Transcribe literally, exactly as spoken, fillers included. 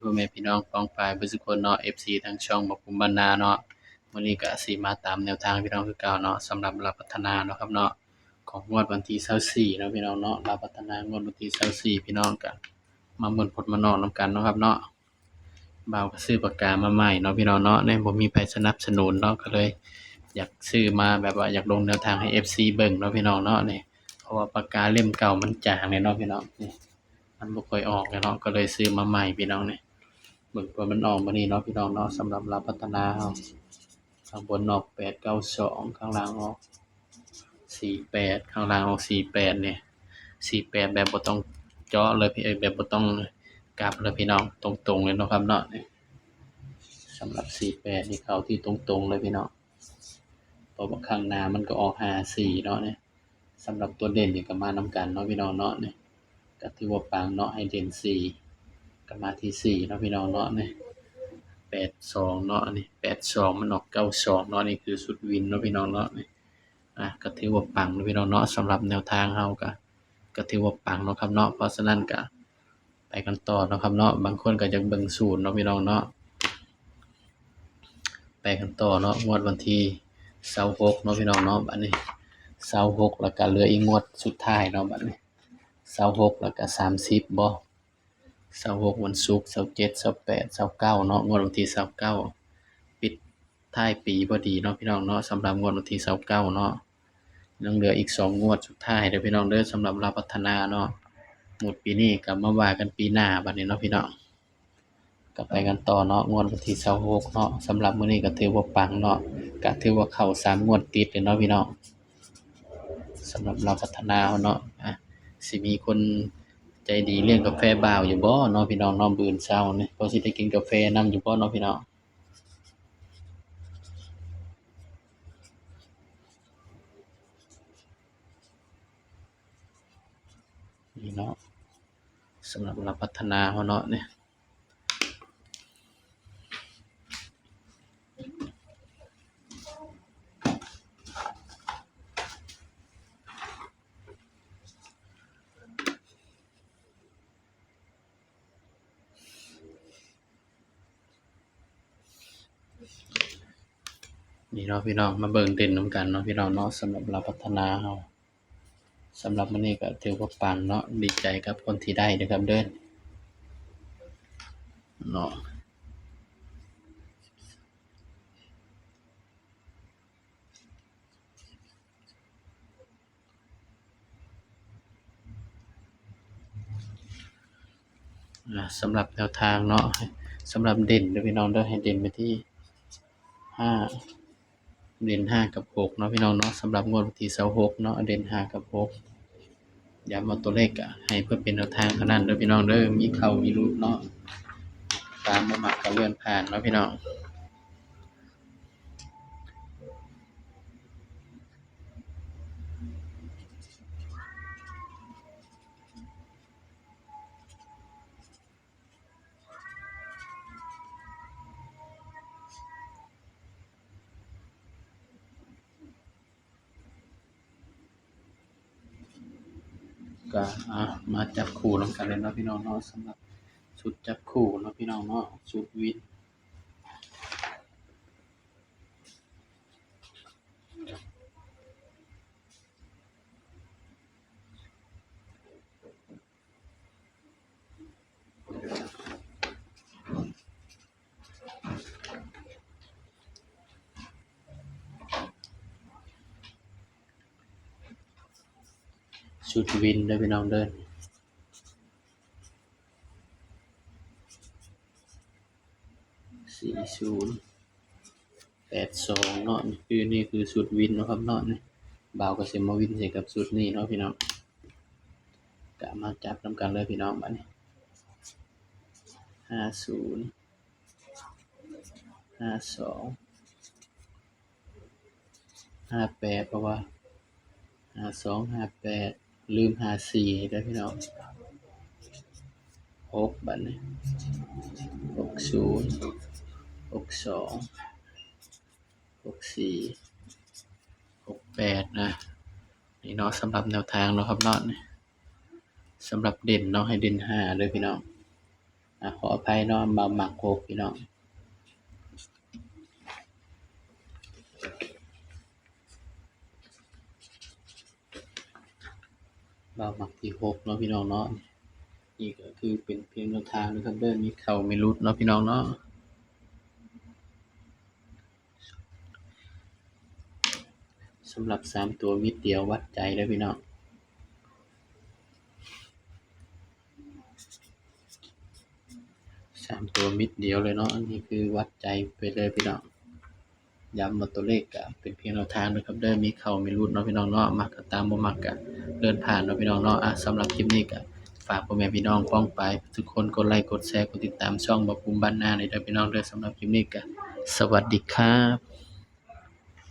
พ่อแม่พี่น้องป้องปายเบิดซุคนเนาะ เอฟซี ทางช่องบ่าวภูมิบ้านนาเนาะ มื้อนี้ก็สิมาตามแนวทางพี่น้องคือเก่าเนาะ สำหรับลาวพัฒนาเนาะครับเนาะ ของงวดวันที่ซาวสี่เนาะพี่น้องเนาะ ลาวพัฒนางวดวันที่ซาวสี่ พี่น้องก็มาม่วนผลมานอกนำกันเนาะครับเนาะ บ่าวก็ซื้อปากกามาใหม่เนาะพี่น้องเนาะ เนี่ยบ่มีไผสนับสนุนเนาะ ก็เลยอยากซื้อมาแบบว่าอยากลงแนวทางให้ เอฟซี เบิ่งเนาะพี่น้องเนาะ นี่ เพราะว่าปากกาเล่มเก่ามันจางเลยเนาะพี่น้อง นี่ มันบ่ค่อยออกเลยเนาะ ก็เลยซื้อมาใหม่พี่น้อง นี่ เบิ่งเผื่อมันออกมื้อนี้เนาะพี่น้องเนาะ สำหรับลาวพัฒนาเฮา ข้างบนออก แปดเก้าสอง ข้างล่างออก สี่แปด ข้างล่างออก สี่แปด เนี่ย สี่แปด แบบบ่ต้องเจาะเลยพี่ เอ้ย แบบบ่ต้องกลับเลยพี่น้อง ตรงๆเลยเนาะครับเนาะ นี่ สำหรับ สี่แปด นี่เข้าที่ตรงๆเลยพี่น้อง เพราะว่าข้างหน้ามันก็ออก ห้าสี่ เนาะ นี่ สำหรับตัวเด่นนี่ก็มานำกันเนาะพี่น้องเนาะ นี่ ก็ถือว่าปังเนาะ ให้เด่น สี่ ก็มาที่ สี่ เนาะพี่น้องเนาะ นี่ แปดสอง เนาะ นี่ แปดสอง มันออก เก้าสอง เนาะ นี่คือชุดวินเนาะพี่น้องเนาะ นี่ อ่ะ ก็ถือว่าปังเนาะพี่น้องเนาะ สำหรับแนวทางเฮาก็ ก็ถือว่าปังเนาะครับเนาะ เพราะฉะนั้นก็ไปกันต่อเนาะครับเนาะ บางคนก็อยากเบิ่งสูตรเนาะพี่น้องเนาะ ไปกันต่อเนาะ งวดวันที่ซาวหกเนาะพี่น้องเนาะ บัดนี้ ซาวหก แล้วก็เหลืออีกงวดสุดท้ายเนาะ บัดนี้ ซาวหก แล้วก็ สามสิบ บ่ ซาวหก วันศุกร์ ซาวเจ็ด ซาวแปด ซาวเก้า เนาะ งวดวันที่ซาวเก้า ปิดท้ายปีพอดีเนาะพี่น้องเนาะ สำหรับงวดวันที่ซาวเก้า เนาะ ยังเหลืออีกสองงวดสุดท้ายเด้อพี่น้องเด้อ สำหรับลาวพัฒนาเนาะ งวดปีนี้ก็มาว่ากันปีหน้าบัดนี้เนาะพี่น้อง ก็ไปกันต่อเนาะ งวดวันที่ซาวหก เนาะ สำหรับมื้อนี้ก็ถือว่าปังเนาะ ก็ถือว่าเข้าสามงวดติดเลยเนาะพี่น้อง สำหรับลาวพัฒนาเฮาเนาะ อ่ะ สิมีคนใจดีเลี้ยงกาแฟบ่าวอยู่บ่เนาะพี่น้องเนาะ มื้ออื่นเช้านี่ พอสิได้กินกาแฟนำอยู่บ่เนาะพี่น้อง นี่เนาะ สำหรับลาวพัฒนาเฮาเนาะ นี่ นี่เนาะพี่น้อง มาเบิ่งเด่นนำกันเนาะพี่น้องเนาะ สำหรับลาวพัฒนาเฮา สำหรับมื้อนี้ก็ถือว่าปังเนาะ ดีใจกับคนที่ได้เด้อครับเด้อ เนาะ อ่า สำหรับแนวทางเนาะ สำหรับเด่นเด้อพี่น้องเด้อ ให้เด่นไปที่ ห้า เด่น ห้า กับ หก เนาะพี่น้องเนาะ สำหรับงวดวันที่ซาวหก เนาะ เด่น ห้า กับ หก ย้ำเอาตัวเลขอะให้เพื่อเป็นแนวทางเท่านั้นเด้อพี่น้องเด้อ มีเข้ามีหลุดเนาะ ตามบ่มักก็เลื่อนผ่านเนาะพี่น้อง ก็ อ่ะ มาจับคู่นำกันเลยเนาะพี่น้องเนาะ สำหรับชุดจับคู่เนาะพี่น้องเนาะ ชุดวิน ชุดวินเด้อพี่น้องเด้อ สี่ศูนย์ แปดสอง เนาะ นี่คือ นี่คือชุดวินเนาะครับเนาะ นี่ บ่าวก็สิมาวินใส่กับชุดนี้เนาะพี่น้อง ก็มาจับนำกันเลยพี่น้อง บัดนี้ ห้าศูนย์ ห้าสอง ห้าแปด เพราะว่า ห้าสอง ห้าแปด ลืม ห้าสี่ เด้อพี่น้อง หก บัดนี้ หกศูนย์ หกสอง หกสี่ หกแปด นะ นี่เนาะ สำหรับแนวทางเนาะครับเนาะ นี่ สำหรับเด่นเนาะ ให้เด่น ห้า เด้อพี่น้อง อ่ะ ขออภัยเนาะ บ่าวมักหกพี่น้อง บ่าวมักที่หกเนาะพี่น้องเนาะ นี่ก็คือเป็นเพียงแนวทางนะครับเด้อ มีเข้ามีหลุดเนาะพี่น้องเนาะ สำหรับสามตัวเม็ดเดียววัดใจเลยพี่น้อง สามตัวเม็ดเดียวเลยเนาะ อันนี้คือวัดใจไปเลยพี่น้อง ย้ำว่าตัวเลขก็เป็นเพียงแนวทางนะครับเด้อ มีเข้ามีหลุดเนาะพี่น้องเนาะ มักก็ตาม บ่มักก็เลื่อนผ่านเนาะพี่น้องเนาะ อ่ะ สำหรับคลิปนี้ก็ฝากพ่อแม่พี่น้องป้องไปทุกคนกดไลค์กดแชร์กดติดตามช่องบ่าวภูมิบ้านนาหน่อยเด้อพี่น้องเด้อ สำหรับคลิปนี้ก็สวัสดีครับ